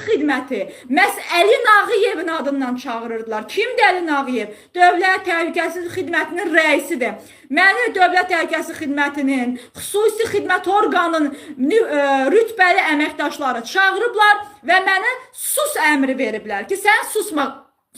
Xidməti məhz Əli Nağıyevin adından çağırırdılar. Kimdir Əli Nağıyev? Dövlət Təhlükəsizlik Xidmətinin rəisidir. Məni Dövlət Təhlükəsizlik Xidmətinin, xüsusi xidmət orqanının rütbəli əməkdaşları çağırıblar və mənə sus əmri veriblər ki, sən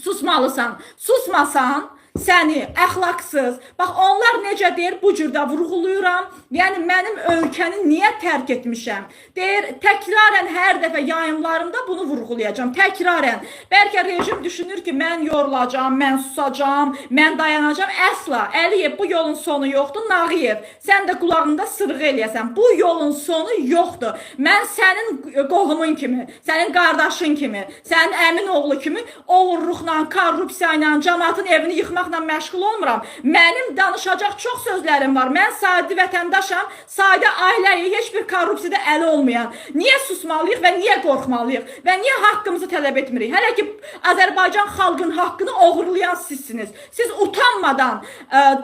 susmalısan. Susmasan səni əxlaqsız. Bax, onlar necə deyir, bu cür də vurğulayıram. Yəni mənim ölkəni niyə tərk etmişəm? Deyir, təkrarən hər dəfə yayımlarımda bunu vurğulayacağam. Təkrarən. Bəlkə rejim düşünür ki, mən yorulacağam, mən susacağam, mən dayanacağam. Əsla. Əliyev, bu yolun sonu yoxdur. Nağıyev, sən də qulağında sırğı eləyəsən. Bu yolun sonu yoxdur. Mən sənin qohumun kimi, sənin qardaşın kimi, sənin əmin oğlu kimi oğurluqla, korrupsiya ilə, cəmaatın evini yıxmaqla məşğul olmuram. Mənim danışacaq çox sözlərim var. Mən sadə vətəndaşam, sadə ailəyik, heç bir korrupsiyada əli olmayan. Niyə susmalıyıq və niyə qorxmalıyıq? Və niyə haqqımızı tələb etmirik? Hələ ki Azərbaycan xalqının haqqını oğurlayan sizsiniz. Siz utanmadan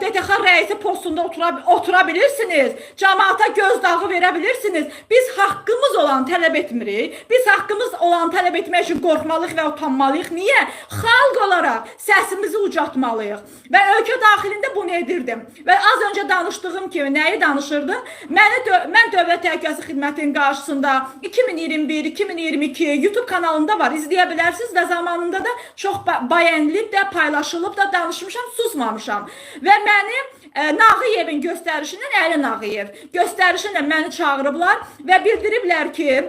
DTX rəisi postunda otura bilirsiniz. Cəmaata gözdağı verə bilirsiniz. Biz haqqımız olan tələb etmirik. Biz haqqımız olan tələb etmək üçün qorxmalıyıq və utanmalıyıq. Niyə? Xalq olaraq səsimizi ucaltmalıyıq. Və ölkə daxilində bunu edirdim. Və az öncə danışdığım kimi nəyi danışırdım? Mən Dövlət Təhlükəsizlik Xidmətinin qarşısında 2021, 2022 YouTube kanalında var. İzləyə bilərsiniz və zamanında da çox bəyənilib də, paylaşılıb da danışmışam, susmamışam. Və məni Nağıyevin göstərişindən, Əli Nağıyev göstərişinlə məni çağırıblar və bildiriblər ki,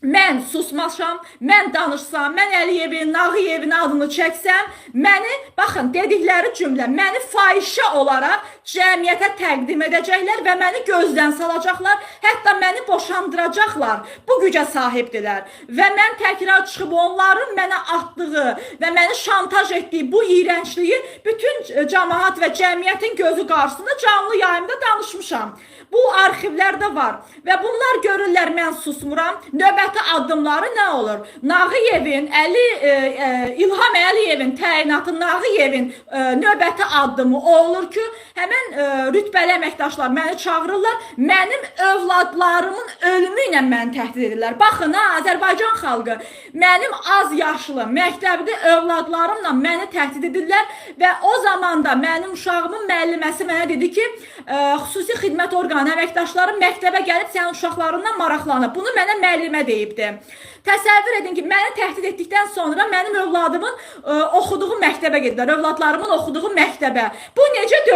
mən susmaşam, mən danışsam, mən Əliyevin, Nağıyevin adını çəksəm, məni, baxın, dedikləri cümlə, məni fahişə olaraq cəmiyyətə təqdim edəcəklər və məni gözdən salacaqlar, hətta məni boşandıracaqlar. Bu gücə sahibdilər. Və mən təkrar çıxıb onların mənə atdığı və məni şantaj etdiyi bu iyrəncliyi bütün cəmaat və cəmiyyətin gözü qarşısında canlı yayımda danışmışam. Bu arxivlərdə var və bunlar görürlər mən susmuram. Növbəti addımları nə olur? Nağıyevin, İlham Əliyevin təyinatı, Nağıyevin növbəti addımı o olur ki, həmən rütbəli əməkdaşlar məni çağırırlar, mənim övladlarımın ölümü ilə məni təhdid edirlər. Baxın ha, Azərbaycan xalqı, mənim az yaşlı məktəbli övladlarımla məni təhdid edirlər və o zaman da mənim uşağımın müəlliməsi mənə dedi ki, xüsusi xidmət orqanı əməkdaşları məktəbə gəlib sənin uşaqlarından maraqlanıb. Bunu mənə müəllimə deyibdi. Təsəvvür edin ki, məni təhdid etdikdən sonra mənim övladımın oxuduğu məktəbə gediblər. Övladlarımın oxuduğu məktəbə. Bu necə dövlət?